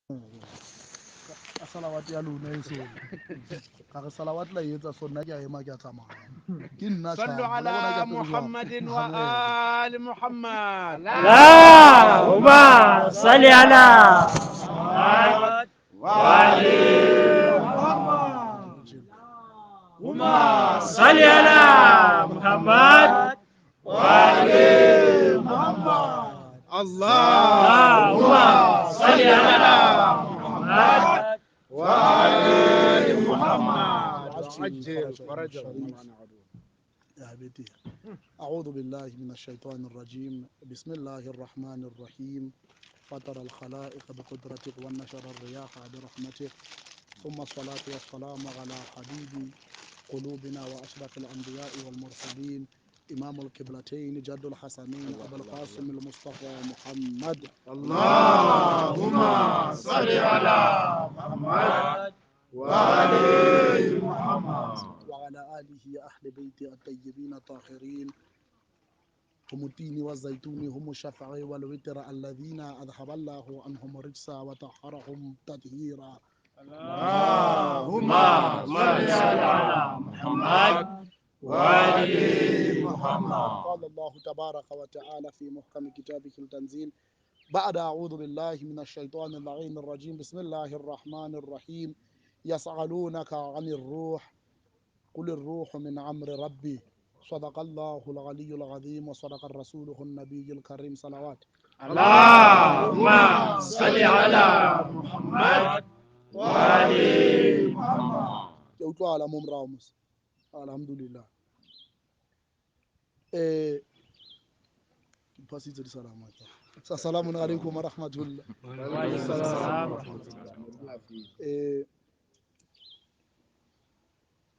Ka salawat ya lona e so ka re salawat la e etsa so nna ke a ema ke a tsamaya ke nna صلوا على محمد وآل محمد. اللهم صل على محمد وآل محمد. صل على محمد وآل محمد. اللهم صل على محمد وآل محمد وعجل فرجهم. يا بيتي أعوذ بالله من الشيطان الرجيم بسم الله الرحمن الرحيم فطر الخلائق بقدرته ونشر الرياح برحمته ثم الصلاة والسلام على حبيب قلوبنا وأشرف الأنبياء والمرسلين إمام القبلتين جد الحسنين أبو القاسم المصطفى محمد. اللهم صل على محمد وآل محمد وعلى آله أهل بيته الطيبين الطاهرين هم التين والزيتون هم الشفع والوتر الذين أذهب الله عنهم الرجس وطهرهم تطهيرا. اللهم صل على محمد وآل محمد. قال الله تبارك وتعالى في محكم كتابه التنزيل بعد أعوذ بالله من الشيطان اللعين الرجيم بسم الله الرحمن الرحيم يسألونك عن الروح قل الروح من أمر ربي. صدق الله العلي العظيم وصدق رسوله النبي الكريم. صلوات. اللهم صل على محمد وآل محمد. Ke utlwahala mo morao mos. Alhamdulillah. Ke phasitse di salama. Assalamu alaikum wa rahmatullah.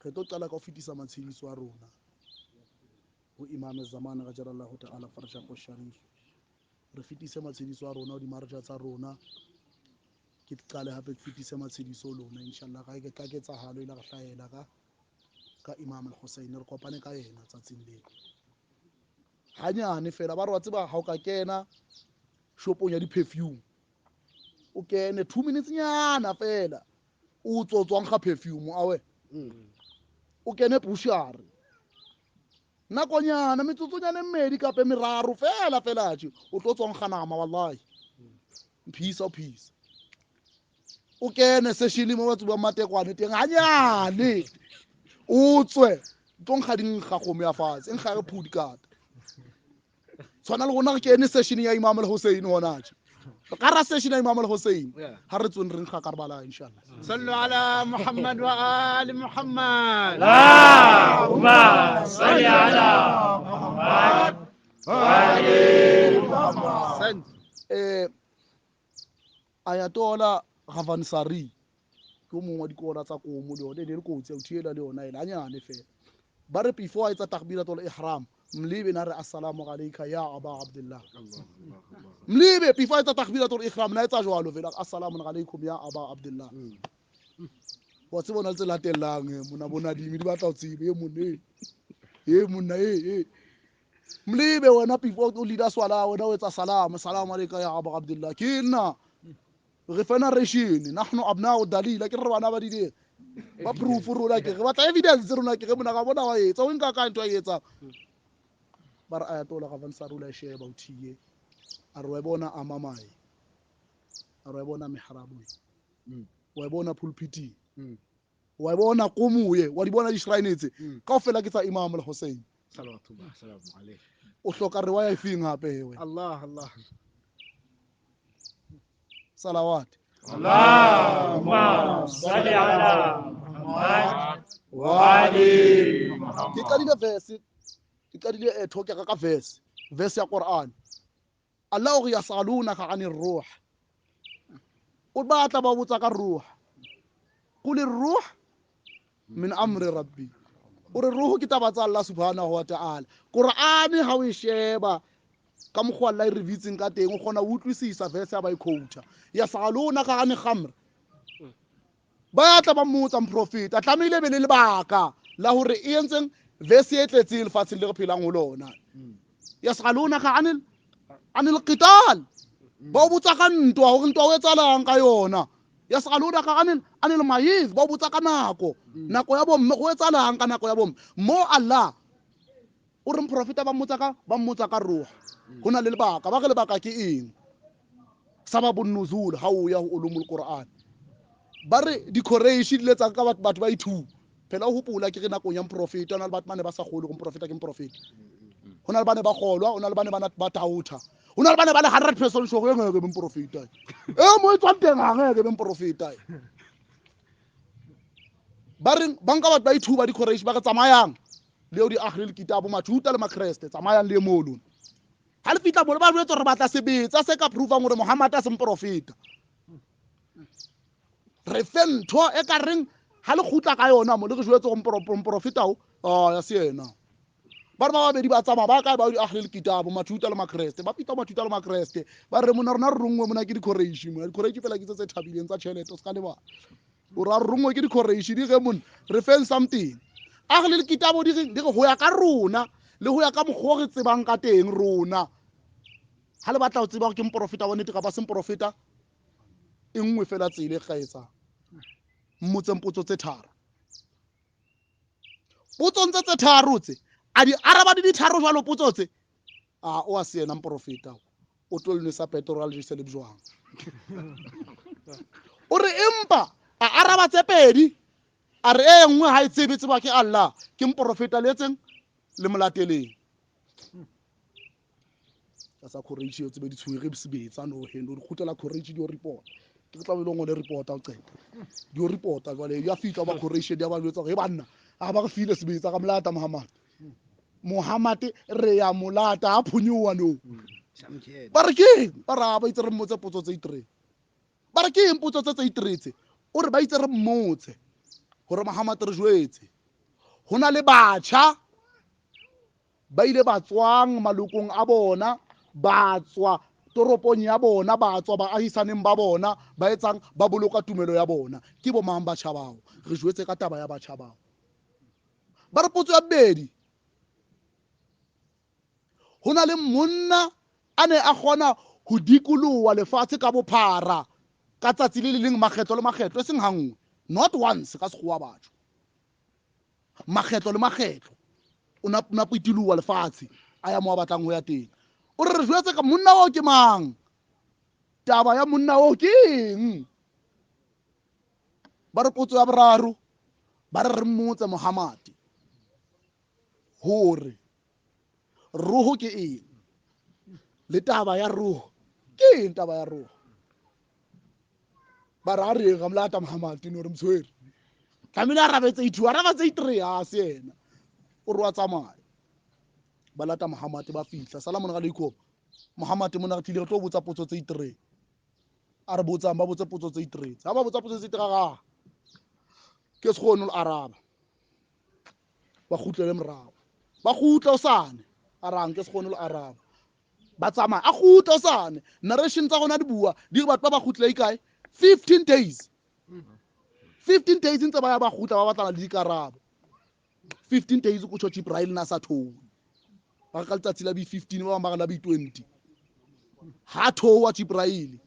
Re tlo qala ka ho fetisa matshediso a rona ho Imam Zaman rajalallahu ta'ala farjahu sharif. Re fetise matshediso a rona ho dimarja tsa rona. Ke qale hape ke fetise matshediso ho lona inshallah ka ke ka ketsahalo ile re hlahela ka Imam al-Hussein re kopane ka yena tsatsing leo. Hanyane fela ba re wa tseba ha o ka kena shopong ya di-perfume o kene 2 minutes nyana fela o tsotswang ga perfume awe o kene bushari nakonyana metsotsonyana e mmedi kape meraro fela fela tje o tlo tswang ga nama wallahi mphisa o phisa o kene session mo batho ba matekwane teng hanyane o tswe tlo nkga dinkga kgomo ya fatshe e nkga re phudi kata tshwana le rona re kene session ya Imam al-Hussein hona tje ka ra session ya Imam al-Hussein ha re tsweng re nkga Karbala inshallah. صلوا على محمد وآل محمد. اللهم صل على محمد وآل محمد. Ayatollah Ravansari ke o mongwe wa dikola tsa komo le yone e ne le kotsi ya ho thiela le yona ele hanyane fela ba re before a etsa takbiratul ihram mlebe na re assalamu alayka ya aba abdullah mlebe before a etsa takbiratul ihram na etsa jwalo fela assalamu alaykum ya aba abdullah wa tseba ona le tse latellang mona bona dimi di batla ho tsebe e monna e monna e mlebe wena before o leader swala wena o etsa salam assalamu alayka ya aba abdullah ke nna re fana reshini nahnu abna'u dalila ke re bana ba di ba proof rona ke re batla evidence rona ke re mona ka bona wa etsa o nka ka ntho a etsa ba re ayatola ga van sarula e sheba o thiye a re wa bona amamai a re wa bona mihrabu wa bona pulpiti wa bona komuye wa di bona di shrine tse kaofela ke tsa Imam al-Hussein salawatullah salamu alayhi o hloka re wa ya ifeng hape we Allah Allah salawat. Allahumma salli ala Muhammad wa ali Muhammad. Ke qadile verse ke qadile talk ka verse ya Quran. Allah o re yasalunaka anir ruh o batla ba botsa ka ruh qul ruh min amri rabbi o re ruhu ke taba tsa Allah subhanahu wa ta'ala. Quran ha o e sheba ka mokgwa Allah e re bitseng ka teng o kgona ho utlwisisa verse ya ba e quote yasalunaka anil khamr ba tla ba mmotsa mprofeta tlamehile be le lebaka la hore e entseng verse e tletseng lefatsheng le re phelang ho lona yasalunaka anil qital Ba o botsa ka ntwa hore ntwa o etsahalang ka yona. Yasaluna ka anil mayiz, ba o botsa ka nako. Nako ya bomme go etsahalang ka nako ya bomme. Mo Allah o re mprofeta ba mmotsa ka ruh. Ho na le lebaka, ba re lebaka ke eng? Sababun nuzul ha o ya ho ulumul Quran. Ba re di-Quraysh di letsa ka batho ba ithu. Phela o hopola ke re nakong ya mprofeta, hona le batho ba ne ba sa kgolwe hore mprofeta ke mprofeta. Hona le ba ne ba kgolwa, hona le ba ne ba tautha. Hona le ba ne ba le 100% sure e ngeke be mprofeta. E mo e tswang teng ha ngeke be mprofeta. Ba re ba nka batho ba ithu ba di-Quraysh ba re tsamayang le di ahlul kitabu Majuda le Makreste, tsamayang le mo lona. Ha le fihla mo le ba jwetse hore batla sebetsa se ka prove-ang hore Muhammad a se mprofeta. Re fe ntho e ka reng ha le kgutla ka yona mo le re jwetse hore mprofeta o ya se yena. Ba re ba babedi ba tsamaya ba kae ba di ahlul kitabu Majuda le Makreste, ba fihla Majuda le Makreste ba re mona rona re rongwe mona ke di-Quraysh mona. Di-Quraysh fela ke tse thabileng tsa tjhelete o ska lebala. O ra rongwe ke di-Quraysh di re mona re feng something. Ahlul kitabu di re ho ya ka rona le ho ya ka mokgwa o re tsebang ka teng rona. Ha le batla ho tseba hore ke mprofeta wa nnete kapa se mprofeta, e nngwe fela tsela e ka etsang. Mmotseng potso tse tharo. Potsong tse tharo tse, a di araba di tharo jwalo potso tse? A o a se yena mprofeta. O tlo le nwesa petrol le jese le bojwang. O re empa a araba tse pedi, a re e nngwe ha e tsebe tseba ke Allah, ke mprofeta le etseng le molateleng. Ka sa Quraysh o tsebe di tshwere sebetsa no he no di kgutlela Quraysh di o report. Ke tla be le ngole report o qeta. Di o reporta jwale ya fihla ba Quraysh di ba jwetsa hore banna a ba re file sebetsa ka molata Muhammad. Muhammad re ya molata a phunyowa no. Ba re ke ba ra ba itse re mmotse potso tse itre. Ba re ke eng potso tse itre tse? O re ba itse re mmotse hore Muhammad re jwetse. Ho na le batjha ba ile ba tswang malokong a bona, ba tswa toropong ya bona, ba tswa baahisaneng ba bona, ba etsang ba boloka tumelo ya bona. Ke bo mang batjha bao? Re jwetse ka taba ya batjha bao. Ba re potso ya bobedi, ho na le monna a ne a kgona ho dikoloha lefatshe ka bophara ka tsatsi le le leng makgetlo le makgetlo, e seng hanngwe, not once ka sekgowa batho, makgetlo le makgetlo o na pitiloa lefatshe a ya mo a batlang ho ya teng. O re re jwetse ka monna oo ke mang? Taba ya monna oo ke eng? Ba re potso ya boraro, ba re re mmotse Muhammad hore roho ke eng le taba ya roho ke eng, taba ya roho. Ba re a re ga molata Muhammad no re mtshwere tlamehile a rabetse ithu, a rabetse itre a se yena. O re wa tsamaya. Ba lata Muhammad ba fihla. Salamu alaikum. Muhammad mona re tlile re tlo botsa potso tse itre. A re botsang ba botse potso tse itre. Ha ba botsa potso tse itre ga ke se kgone ho araba. Ba kgutlele morao. Ba kgutla osane. A rang ke se kgone ho araba. Ba tsamaya a kgutla osane. Narration tsa rona di bua di re batho ba ba kgutlile ikae? 15 days. 15 days ntse ba ya ba kgutla ba batlana le dikarabo. 15 days go tjho Jibril na sa thowe. Ba ka letsatsi la bi 15 ba bang ba re la bi 20. Ha thowa Jibril.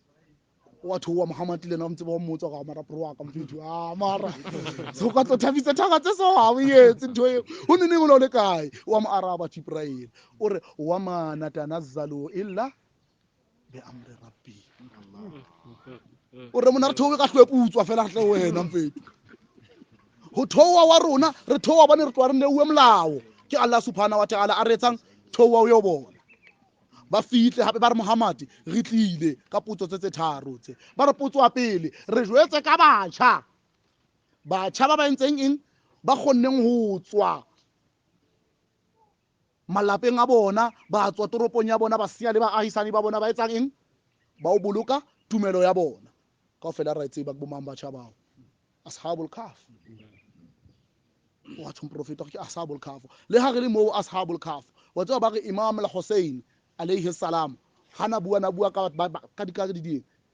Wa thowa Muhammad le nna ntse ba mmotsa ga mara pro wa ka mfethu. Ah mara. So ka tlo thabisa thaka tse so ha o etse ntho eo. O ne neng o le kae? Wa mo araba Jibril. O re wa ma natanazzalu illa bi amri rabbi. O re mona re thowe ka hlweputswa fela hle wena mfethu. Ho thowa wa rona re thowa bane re tloha re neuwe molao ke Allah subhanahu wa ta'ala a re etsang thowa o yo bona. Ba fihle hape ba re Muhammad re tlile ka potso tse tharo tse. Ba re potso ya pele re jwetse ka batjha. Batjha ba ba entseng eng? Ba kgonneng ho tswa malapeng a bona, ba tswa toropong ya bona, ba siya le baahisani ba bona, ba etsang eng? Ba o boloka tumelo ya bona. Kaofela ra e tseba ke bo mang batjha bao? Ashabul Kahf. Wa tjho mprofeta ke Ashabul Kahf. Le ha re le moo Ashabul Kahf, wa tseba ba re Imam al-Hussein alayhi salam hana bua na bua ka ka di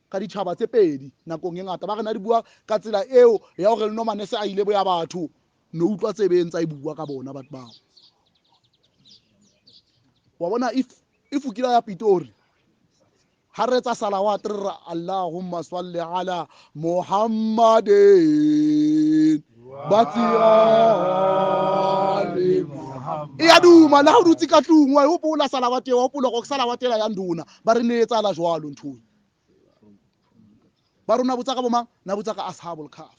ka ditjhaba tse pedi nakong e ngata. Ba re na di bua ka tsela eo ya hore le nomane se a ile boya batho no utlwa tsebeng tsa e bua ka bona batho bao. Wa bona if o kila ya Pitori Ha re etsa salawat re re Allahumma salli ala Muhammadin batsiali e a duma le ha o dutse ka tlung wa e hopola salawat eo, wa hopola gore ke salawat ela ya nduna ba re ne etsala jwalo nthong. Ba rona botsa ka bomang? Na botsa ka ashabul kahf.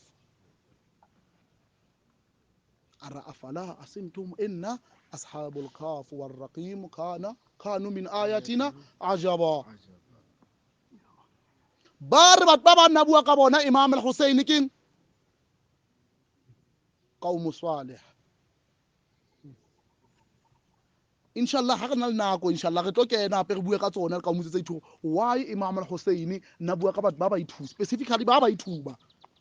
Ara afala asintum inna ashabul kahf warraqim kana kanu min ayatina ajaba. Ba re batho ba ba nna bua ka bona Imam al-Hussein ke qaumu salih. Inshallah ha re na le nako, inshallah re tlo kena hape re bue ka tsona le ka motse tse ithuo. Why Imam al-Hussein nna bua ka batho ba ba ithuba specifically ba ba ithuba?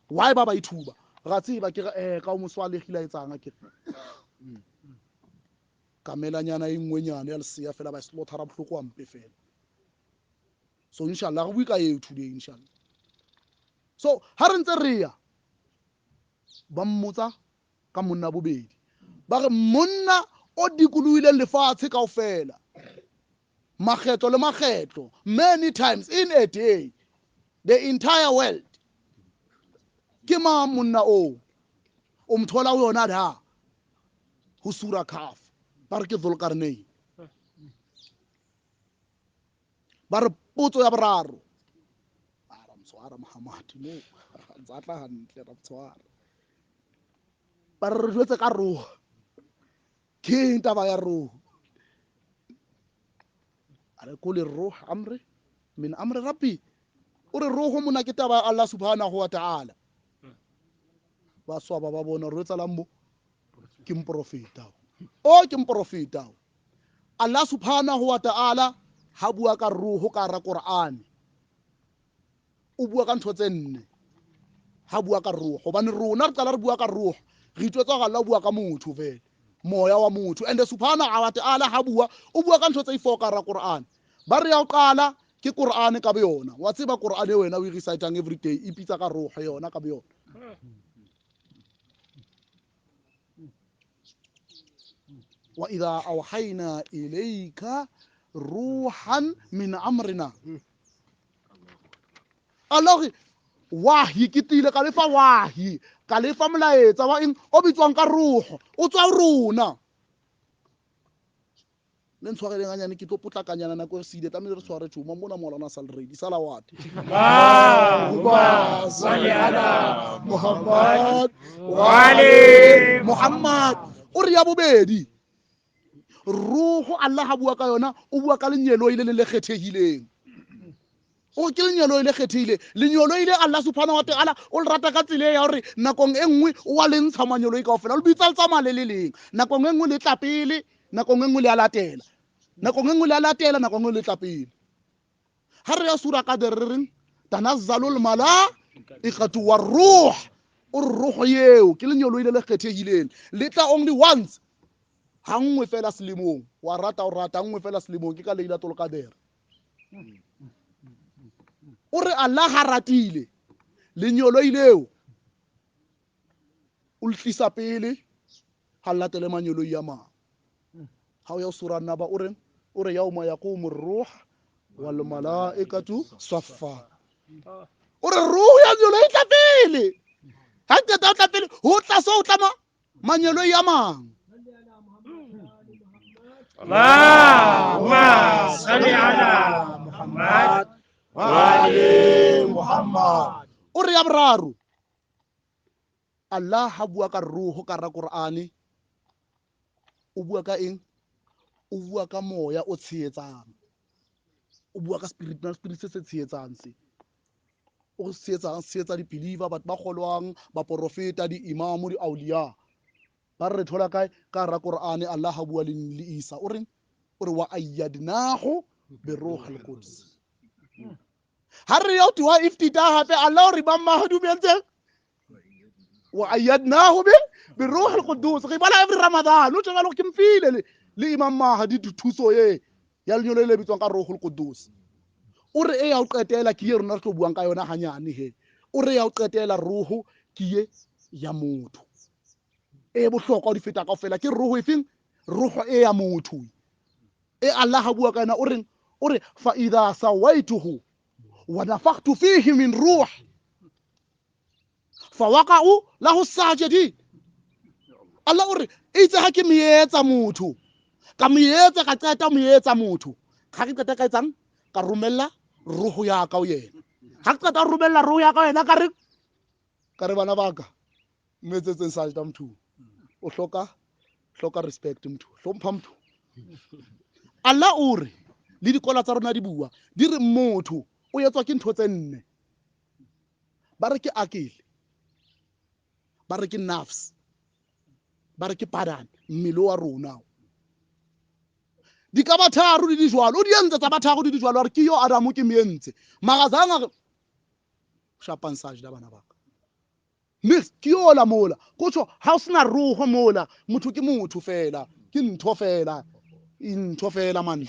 Why ba ba ithuba? Ra tseba ke re ka o moswale gila etsang ke kamelanyana e nngwenyana ya leseya fela ba slaughter bohloko wa mpe fela. So inshallah re bue ka eo today inshallah. So ha re ntse re ya ba mmotsa ka monna bobedi, ba re monna o dikolohileng lefatshe kaofela makgetlo le makgetlo, many times in a day, the entire world, ke mang monna o? O mthola o yona da ho sura Kahf, ba re ke Dhul-Qarnayn. Ba re potso ya boraro, a ra mtshwara Muhammad mo ntsa tla hantle ra mtshwara. Ba re re jwetse ka roho, ke eng taba ya roho? A re kule roho amri min amri rabbi, o re roho mona ke taba ya Allah subhanahu wa ta'ala. Ba swaba ba bona re etsalang mo ke mprofeta o, ke mprofeta. Allah subhanahu wa ta'ala ha bua ka roho ka ra Qur'an, o bua ka ntho tse nne. Ha bua ka roho, hobane rona re qala re bua ka roho, re itwetsa hore Allah o bua ka motho vele, moya wa motho. And subhanahu wa ta'ala ha bua, o bua ka ntho tse ifo ka ra Qur'an. Ba re ya o qala ke Qur'an ka boyona. Wa tseba Qur'an e wena o e recitang every day, e pitsa ka roho yona ka boyona. Wa idha awhayna ilayka ruhan min amrina. Allah wahi ke tile ka lefa wahi, ka lefa molaetsa wa eng o bitswang ka roho, o tswa rona. Le ntshwareleng hanyane ke tlo potlakanyana nako e sile, tlamehile re tshware tjhuma mona Maulana sa le ready salawat. Allahumma salli ala Muhammad wa ali Muhammad. O re ya bobedi, roho Allah ha bua ka yona, o bua ka lenyeloi le le kgethehileng. O ke lenyeloi le kgethehile, lenyeloi le Allah subhanahu wa ta'ala o le rata ka tsela ya hore nakong e nngwe o wa le ntsha manyeloi kaofela, o le bitsa le tsamaya le le leng. Nakong e nngwe le tla pele, nakong e nngwe le a latela, nakong e nngwe le a latela, nakong e nngwe le tla pele. Ha re ya sura Qadr re reng tanazzalul malaikatu war-ruh, o re roho eo ke lenyeloi le le kgethehileng, le tla only once, ha nngwe fela selemong. Wa rata o rata nngwe fela selemong, ke ka Lailatul Qadr. O re Allah ha ratile lenyeloi leo o le tlisa pele, ha latele manyeloi a mang. Ha o ya sura Naba o reng? O re yauma yaqumu ruh wal malaikatu saffa. O re ruh ya nyeloi tla pele, ha qeta o tla pele ho tla so o tla manyeloi a mang. Allahumma salli ala Muhammad wa ali Muhammad. O re ya boraro, Allah ha bua ka roho ka ra Qur'ani, o bua ka eng? O bua ka moya o tshehetsang, o bua ka spirit, na spirit se se tshehetsang se o tshehetsang, tshehetsa di-believer, batho ba kgolwang, baporofeta, di-imamu, di-auliya. Ba re thola kae? Ka ra Qur'ani Allah ha bua le Isa, o reng? O re wa ayyadnahu bi ruhil quds. Ha re ya dua iftitah hape Allah o re ba mahdumentse wa ayyadnahu bi ruhil qudus. Re bala every Ramadan, o tjela ke mfile le Imam Mahdi dithuso e ya lenyolo le bitswang ka ruhul qudus. O re e ya o qetela ke ye rona re tlo buang ka yona hanyane he. O re ya o qetela ruhu ke ye ya motho e bohlokwa di feta kaofela. Ke ruhu efeng? Ruhu e ya motho e Allah ha bua ka yona, o reng? O re fa idha sawaituhu wa nafakhtu fihi min ruh fa waqa'u lahu sajidin. Allah o re itse ha ke meetsa motho, ka meetsa ka qeta meetsa motho, ga ke qeta ka etsang ka romella roho ya ka ho yena. Ha ke qeta romella roho ya ka ho yena ka re bana ba ka metsetseng sajda motho o hloka respect motho, hlompha motho. Allah o re le dikola tsa rona di bua di re motho o etswa ke ntho tse nne. Ba re ke akele, ba re ke nafs, ba re ke padan, mmele wa rona. Di ka ba tharo di dijwalo, o di entse tsa ba tharo di dijwalo, a re ke yo Adamu ke me entse. Mara zanga re shapang sajda bana ba ka. Mix ke yola mola, ko tjho ha o sena roho mola, motho ke motho fela, ke ntho fela, ntho fela man.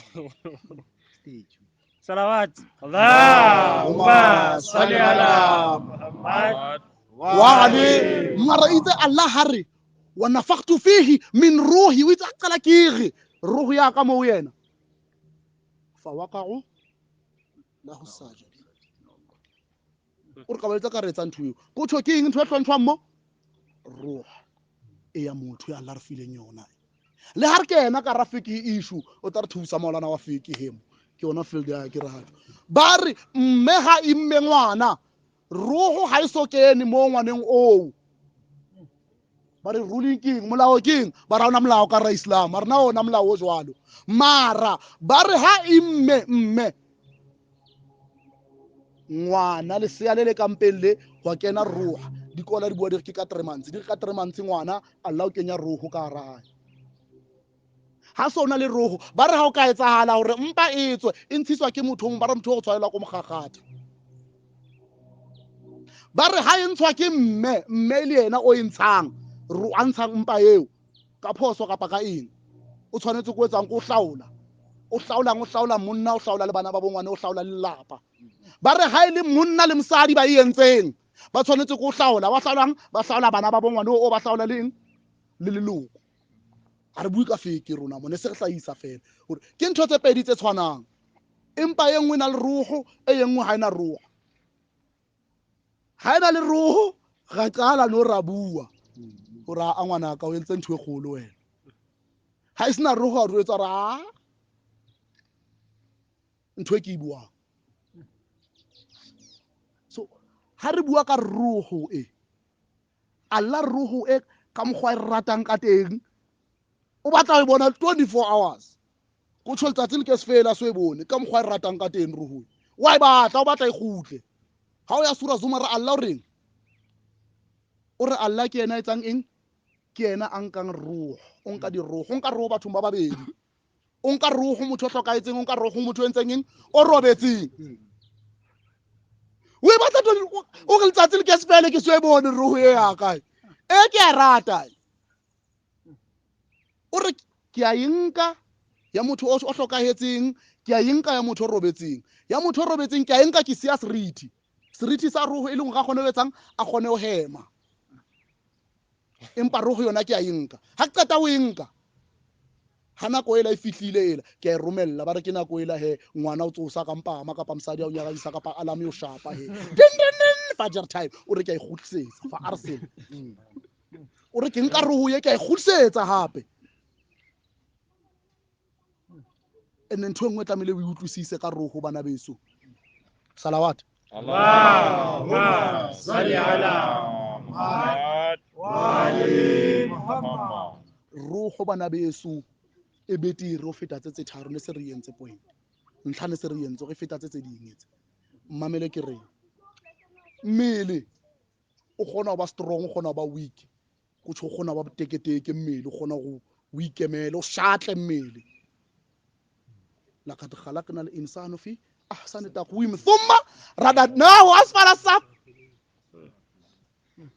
Salawat. Allahumma salli ala Muhammad wa ali. Mara itse Allah ha re wa nafakhtu fihi min ruhi, o itse a qala ke re roho ya ka mo yena. Fa waqa'u lahu sajidin. O re ka ba etsa ka re etsa ntho eo. Ko tjho ke eng ntho e hlontshwang mo? Roho e ya motho ya Allah re fileng yona. Le ha re kena ka ra fiki issue, o tla re thusa maolana wa fiki hemo. Ke yona field ya ke rato. Ba re mme ha imme ngwana, roho ha e so kene mo ngwaneng oo. Ba re ruling king, molao king, ba ra ona molao ka ra Islam, re na ona molao o jwalo. Mara ba re ha imme mme ngwana lesea le le kampeng le hwa kena roho. Dikola di bua di re ke ka 3 months, di re ka 3 months ngwana Allah o kenya roho ka hara hae. Ha sona le roho, ba re ha o ka etsahala hore mpa e tswe e ntshiswa ke motho, ba re motho o tshwanela ko mokgakgatha. Ba re ha e ntshwa ke mme, mme le yena o e ntshang, a ntshang mpa eo ka phoso kapa ka eng, o tshwanetse ko etsang ko hlaola. O hlaolang, o hlaola monna, o hlaola le bana ba bongwane, o hlaola le lelapa. Ba re ha e le monna le mosadi ba e entseng, ba tshwanetse ko hlaola. Ba hlaolang, ba hlaola bana ba bongwane, o ba hlaola le eng? Le leloko. Ha re bue ka feke rona mo, ne se re hlahisa fela hore ke ntho tse pedi tse tshwanang, empa e nngwe e na le roho, e nngwe ha e na roho. Ha e na le roho, ra qala no ra bua hore a ngwana ka o entse ntho e kgolo wena. Ha e sena roho, a re etsa ra ntho e ke e buang. So ha re bua ka roho e, Allah roho e ka mokgwa e ratang ka teng, o batla ho e bona 24 hours. Ko tjho letsatsi le ke se fela so e bone ka mokgwa e ratang ka teng roho. Wa e batla, o batla e kgutle. Ha o ya sura Zumar, Allah o reng? O re Allah ke yena a etsang eng? Ke yena a nkang roho, o nka diroho, o nka roho bathong ba babedi. O nka roho motho o hlokahetseng, o nka roho motho o entseng eng? O robetseng. O e batla o re letsatsi le ke se fele ke so e bone roho e ya kae. E ke a rata. O re ke a e nka ya motho o hlokahetseng, ke a e nka ya motho o robetseng. Ya motho o robetseng ke a e nka ke siya seriti. Seriti sa roho e leng hore a kgone ho etsang, a kgone ho hema. Empa roho yona ke a e nka. Ha ke qeta ho e nka, ha nako ela e fihlile ela, ke a e romella. Ba re ke nako ela he, ngwana o tsosa ka mpama kapa mosadi a o nyakadisa kapa alarm e o shapa he. Ding, ding, ding, Fajr time. O re ke a e kgutlisetsa, fa arsel. O re ke nka roho ye, ke a e kgutlisetsa hape. And ntho e nngwe tlamehile o e utlwisise ka roho bana beso. Salawat. Allahumma salli ala Muhammad wa ali Muhammad. Roho bana beso e betere ho feta tse tse tharo ne se re entse point. Ntlha ne se re entse re feta tse tse ding tse. Mmamele ke reng? Mmele o kgona ho ba strong, o kgona ho ba weak. Ko tjho o kgona ho ba boteketeke mmele, o kgona ho o ikemele, o shatle mmele. Laqad khalaqna al-insana fi ahsani taqwim thumma radadnahu asfala saf.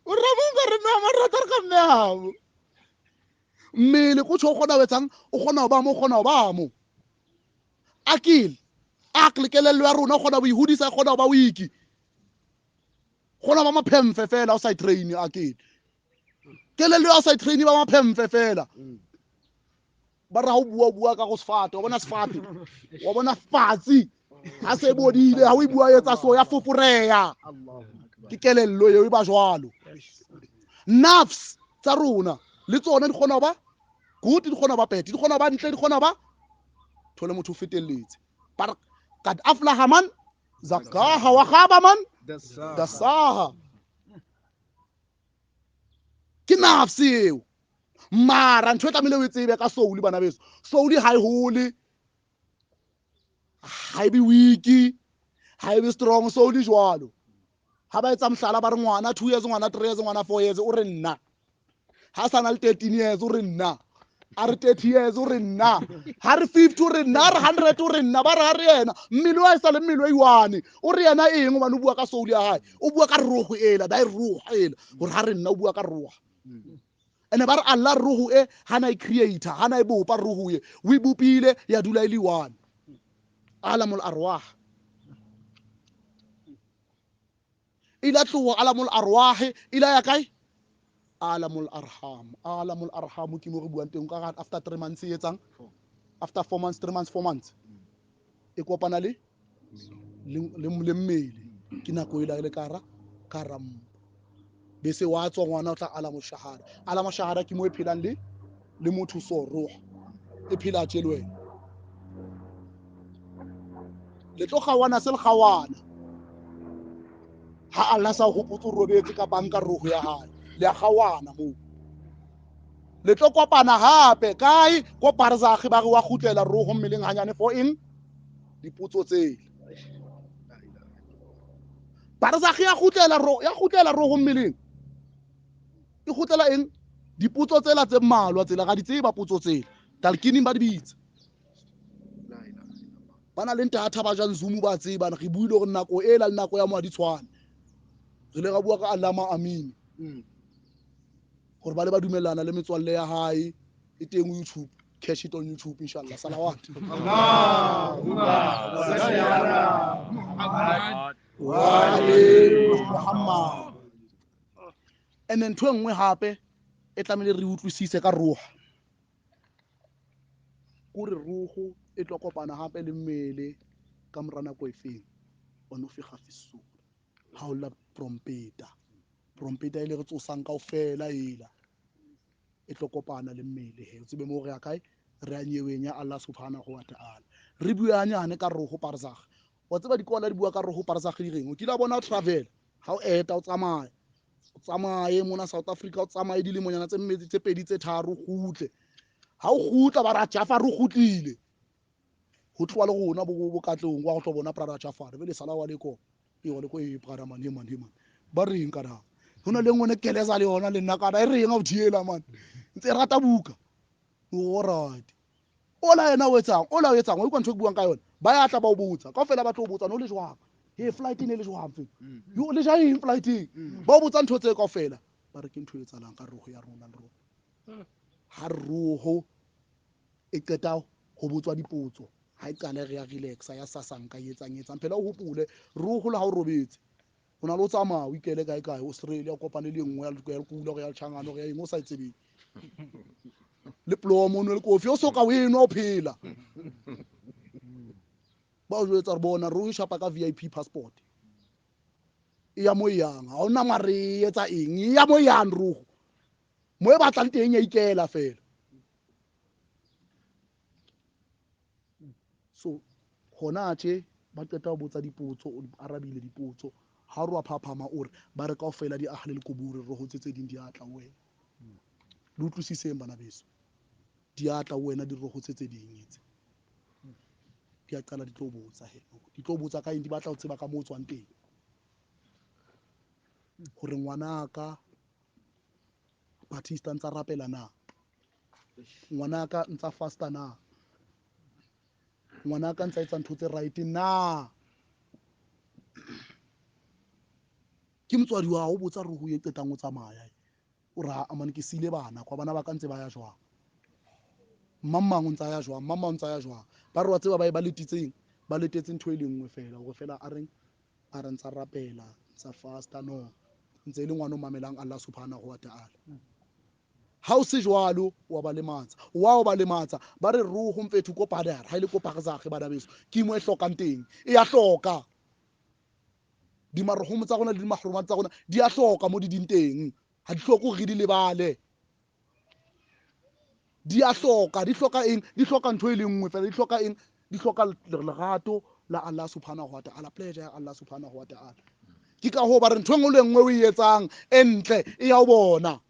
O re munga re na mara tar ka mmeabo. Mmele ko tjho o kgona ho etsang, o kgona ho ba mo, o kgona ho ba mo. Akil, akle kelello ya rona o kgona ho ihodisa, kgona ho ba weak. Kgona ba maphemfe fela o sa train akil. Kelello ya o sa train ba maphemfe fela. Ba re ha o bua bua ka go sefate, wa bona sefate, wa bona fatsi ha se bodile, ha o e bua etsa so ya foforeya. Ke kelello eo e ba jwalo. Nafs tsa rona le tsona di kgona ho ba good, di kgona ho ba bad, di kgona ho ba ntle, di kgona ho ba thole motho o fetelletse. Ba kad aflaha man zakaha wa khaba man dasaha. Ke nafsi eo. Mara ntho e tlamehile o e tsebe ka soul bana beso, soul ha e hole, ha e be weak, ha e be strong. Soul jwalo ha ba etsa mohlala ba re ngwana 2 years, ngwana 3 years, ngwana 4 years, o re nna. Ha sana le 13 years o re nna, a re 30 years o re nna, ha re 50 o re nna, ha re 100 o re nna. Ba re ha re yena mmele wa e sa le mmele wa iwane, o re yena eng? Hobane o bua ka soul ya hae, o bua ka roho ela, dai roho ela, hore ha re nna o bua ka roho. Ene ba re Allah roho e hana e creator, hana e bopa roho e, o e bopile ya dula e le one. Alamul arwah ila tloha, alamul arwah ila ya kae? Alamul arham. Alamul arham ke mo re buang teng ka after 3 months e etsang, after 4 months, 3 months, 4 months e kopana le le mmele. Ke nako ela le kara kara bese wa tswa ngwana o tla alamul shahada. Alamul shahada ke mo e phelang le motho so roho e phela tje le wena. Le tlo kgawana se le kgawana ha Allah sa hopotse o robetse kapa nka roho ya hae, le a kgawana moo. Le tlo kopana hape kae? Ko barzakh ba re wa kgutlela roho mmeleng hanyane for eng? Dipotso tsele. Barzakh ya kgutlela roho, ya kgutlela roho mmeleng. E kgutlela eng? Dipotso tsela tse mmalwa tsela ga di tseba potso tsela. Talkining ba di bitsa. Ba na le ntatha ba jang Zoom ba tseba re buile hore nako ela le nako ya mo ha di tshwane. Re le ra bua ka Allama Amin. Hore ba le ba dumellana le metswalle ya hae e teng YouTube, cash it on YouTube inshallah. Salawat. Allahumma salli ala Muhammad wa ali Muhammad. And then ntho e nngwe hape e tlamehile re utlwisise ka roho, kore roho e tlo kopana hape le mmele ka mora nako e feng? Ono figa fisura ha o la trompeta, trompeta e le re tsosang kaofela ela e tlo kopana le mmele. He o tsebe mo re ya kae? Re ya nyeweng ya Allah subhanahu wa ta'ala. Re bua hanyane ka roho barzakh. Wa tseba dikola di bua ka roho barzakh di reng? O kile wa bona o travel, ha o eta o tsamaya, o tsamaye mona South Africa, o tsamaye dilemonyana tse mmedi tse pedi tse tharo, kgutle. Ha o kgutla ba ra Jafar o kgutlile, ho tloha le rona bo Katlehong wa go tlo bona brother Jafar be le sala wa le ko e wa le ko e brother man, he man, he man. Ba reng ka na ho na le ngwe keleza le yona le nna kana e reng ha o thiela man, ntse rata buka. All right, ola yena o etsang, ola o etsang, o utlwa ntho e ke buang ka yona. Ba ya tla ba o botsa kaofela, ba tlo o botsa no le jwang, he flight e ne le jwang fe, yo le ja eng flight eng, ba o botsa ntho tse kaofela. Ba re ke ntho e etsahalang ka roho ya rona le rona. Ha roho e qeta ho botswa dipotso, ha e qale re ya relaxa ya sasanka e etsang etsang. Phela o hopole roho le ha o robetse, o na le o tsamaya o ikele kae kae Australia, o kopane le nngwe ya lekula hore ya Tjhangane hore ya eng o sa e tsebeng, le plomo o nwe le kofi o soka o enwa o phela. Ba o jwetsa re bona roho e shapa ka VIP passport e ya mo e yang, ha hona mare e etsa eng, e ya mo e yang roho mo e batlang teng ya ikela fela. So hona tje ba qeta ho botsa dipotso, o arabile dipotso, ha re wa phaphama o re ba re kaofela di ahle le kuburi roho tse tse ding di atla ho wena. Le utlwisiseng bana beso, di atla ho wena diroho tse tse ding tse di a qala di tlo botsa he, di tlo botsa ka eng, di batla ho tseba ka moo o tswang teng, hore ngwanaka Batista ntsa rapela na, ngwanaka ntsa fasta na, ngwanaka ntsa etsa ntho tse right na. Ke motswadi wa hao o botsa roho e qetang o tsamaya, o ra amane ke sile bana kwa, bana ba ka ntse ba ya jwang, mang mang o ntsa ya jwang, mang mang o ntsa ya jwang. Ba re wa tseba ba e ba letetseng, ba letetse ntho e le nngwe fela, hore fela a reng, a re ntsa rapela, ntsa fasta, no ntse e le ngwana o mamelang Allah subhanahu wa ta'ala. Ha o se jwalo wa ba lematsa, wa o ba lematsa. Ba re ruhu mfethu ko padara ha ile ko barzakh bana beso, ke mo e hlokang teng, e ya hloka. Dimarhumo tsa rona le dimahruma tsa rona di a hloka mo di ding teng, ha di hloke hore re di lebale. Di a hloka, di hloka eng? Di hloka ntho e le nngwe fela, di hloka eng? Di hloka lerato la Allah subhanahu wa ta'ala, pleasure ya Allah subhanahu wa ta'ala. Ke ka hoo ba re ntho e nngwe le nngwe o e etsang e ntle e ya o bona,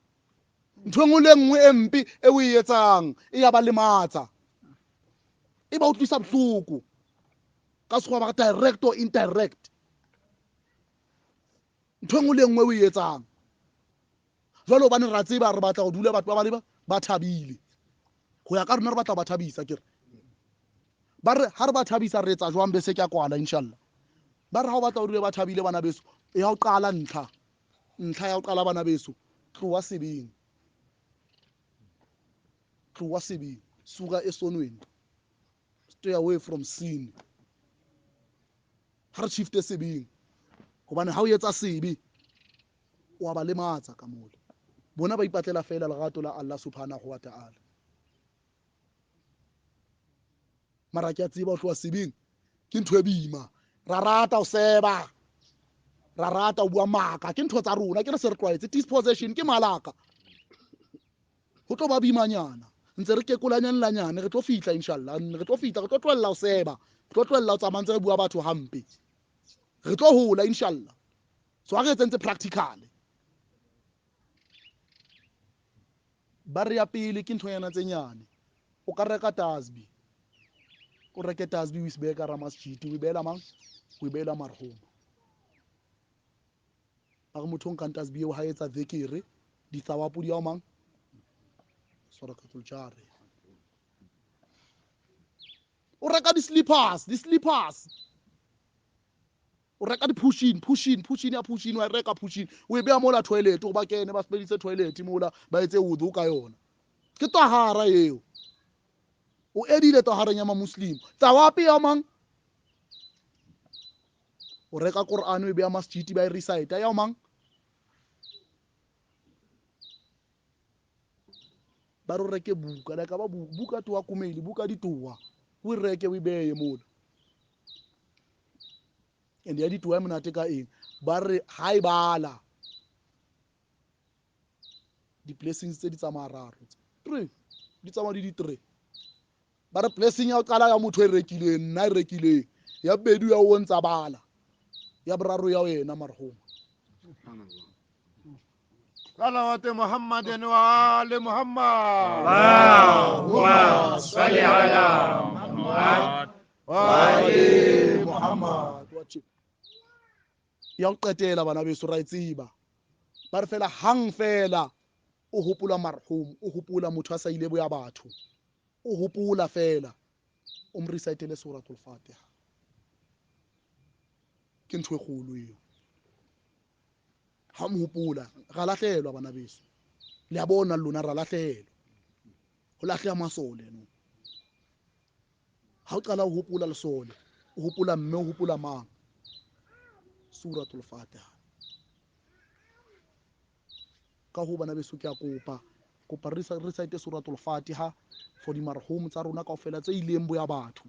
ntho e nngwe le nngwe e mpe e o e etsang e ya ba lematsa, e ba utlwisa bohloko. Ka sekgowa ba re direct or indirect, ntho e nngwe le nngwe o e etsang. Jwale hobane ra tseba re batla ho dula batho ba ba ba thabile, ho ya ka rona re batla ho ba thabisa. Ke re ba re ha re ba thabisa re etsa jwang? Bese ke a kwala inshallah. Ba re ha o batla ho dula ba thabile bana beso, ya ho qala ntlha, ntlha ya ho qala bana beso, tloha sebeng, tloha sebeng, suka esonweni, stay away from sin. Ha re shifte sebeng, hobane ha o etsa sebe o a ba lematsa ka mola. Bona ba ipatlela fela lerato la Allah subhanahu wa ta'ala. Mara ke a tseba ho tloha sebeng ke ntho e boima. Ra rata ho seba, ra rata ho bua maka, ke ntho tsa rona, ke re se re tlwaetse. Dispossession ke malaka, ho tlo ba boimanyana, ntse re kekolanyane, re tlo fihla inshallah, re tlo fihla, re tlo tlohella ho seba, re tlo tlohella ho tsamaya ntse re bua batho hampe, re tlo hola inshallah. So ha re etse ntse practical. Ba re ya pele ke nthonyana tse nyane, o ka reka tasbi, o reke tasbi o isbehe ka hara masjid, o e beela mang? O e beela marhum. Ba re motho o nkang tasbi eo ha etsa dhikiri, dithawapu di ya ho mang? Sadaqatul jariya. O reka di-slippers, di-slippers, o reka di-pushin, pushin, pushin ya pushin, wa e reka pushin, o e beha mola toilet, hore ba kene ba sebedise toilet mola, ba etse wudu ka yona. Ke tahara eo, o edile tahareng ya ma-Muslim. Thawapi ya mang? O reka Quran o e beha masjid, ba e recite ya mang? Ba re o reke buka, like ba buka toa kumeile, buka ditoa, o e reke o e beye mola. And ya ditoa e monate ka eng? Ba re ha e bala di-blessings tse di tsamaya raro, three di tsamaya di di-three. Ba re blessing ya ho qala ya motho e rekileng, nna e rekileng, ya bobedi ya o ntsa bala, ya boraro ya wena marhum. Salawat Muhammadin wa ali Muhammad. Allahumma salli ala Muhammad wa ali Muhammad. Ya ho qetela bana beso, ra e tseba. Ba re fela hang fela o hopola marhum, o hopola motho a sa ile boya batho, o hopola fela, o mo recitele suratul Fatiha. Ke ntho e kgolo eo. Ha mo hopola, ra lahlehelwa bana beso. Le a bona lona ra lahlehelwa. Ho lahleha masole no. Ha o qala ho hopola lesole, o hopola mme, o hopola mang? Suratul Fatiha. Ka ho bana beso ke a kopa, kopa re recite suratul Fatiha for dimarhum tsa rona kaofela tse ileng boya batho.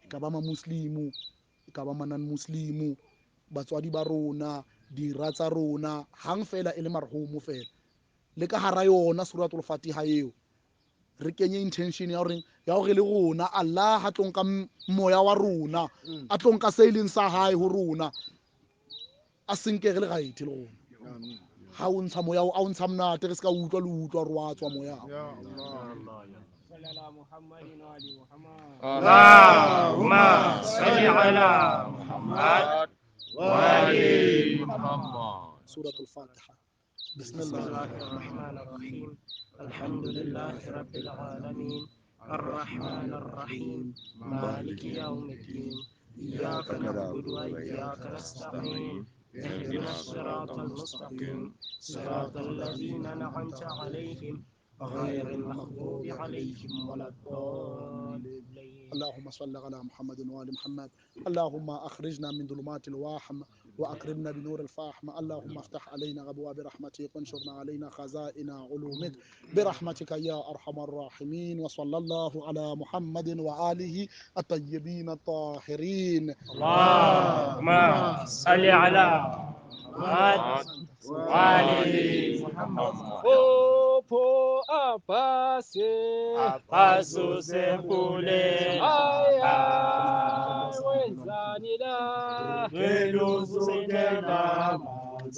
E ka ba ma-Muslimu, e ka ba ma-non-Muslimu, batswadi ba rona, dira tsa rona, hang fela e le marhumu fela. Le ka hara yona suratul Fatiha eo, re kenye intention ya hore, ya hore le rona Allah ha tlo nka moya wa rona, a tlo nka se leng sa hae ho rona, a se nke re le right le rona. Ha o ntsha moya, ha o ntsha monate, re se ka utlwa le utlwa re wa tswa moya. Allahumma salli ala Muhammad wa ali Muhammad. Suratul Fatiha. Bismillahir Rahmanir Rahim. Alhamdulillahi Rabbil Alamin. Arrahmanir Rahim. Maliki Yawmiddin. Iyyaka na'budu wa iyyaka nasta'in. اهدنا الصراط المستقيم صراط الذين أنعمت عليهم غير المغضوب عليهم ولا الضالين. اللهم صل على محمد وآل محمد. اللهم أخرجنا من ظلمات الوهم وأكرمنا بنور الفهم. اللهم افتح علينا أبواب رحمتك وانشرنا علينا خزائن علومك برحمتك يا أرحم الراحمين. وصلى الله على محمد وآله الطيبين الطاهرين. اللهم صل على محمد وآل محمد. Opho abase Abasuse ay ay wenzani la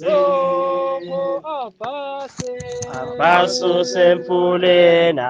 Opho abase Abasuse mfuleni.